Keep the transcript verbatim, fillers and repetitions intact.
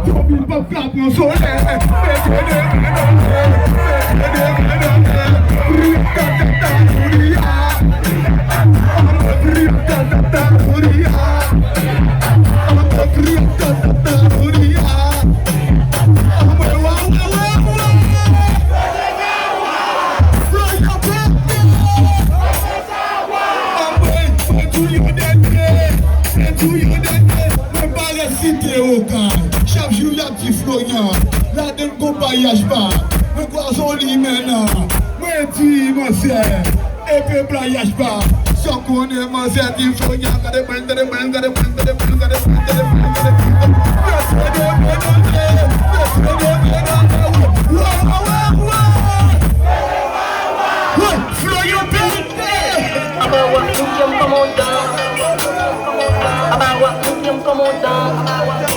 Konbyen pap ka pran solèy? Mete de men nan lè, mete de men nan lè. Riyatatata, riya. Riyatatata, riya. Riyatatata, riya. Wa, wa, wa, wa. Floyd Mayweather. Anmwey, mwen di w yon dènye, mwen di w yon dènye, mwen pa resite Okay. Chak jou y ap di Florian, ladan l gon pa Yachba. Mwen kwaze w li mennan, mwen di manzè, epe bla Yachba. Sa w konnen manzè di Florian, gade mwen, gade mwen, gade mwen, gade mwen, gade mwen, gade mwen, gade mwen. Mete de men nan lè, mete de men nan lè, wa, wa, wa, wa. Florian Pérez. Aba wa, nou fè m kòmandan. Aba wa, nou fè m kòmandan.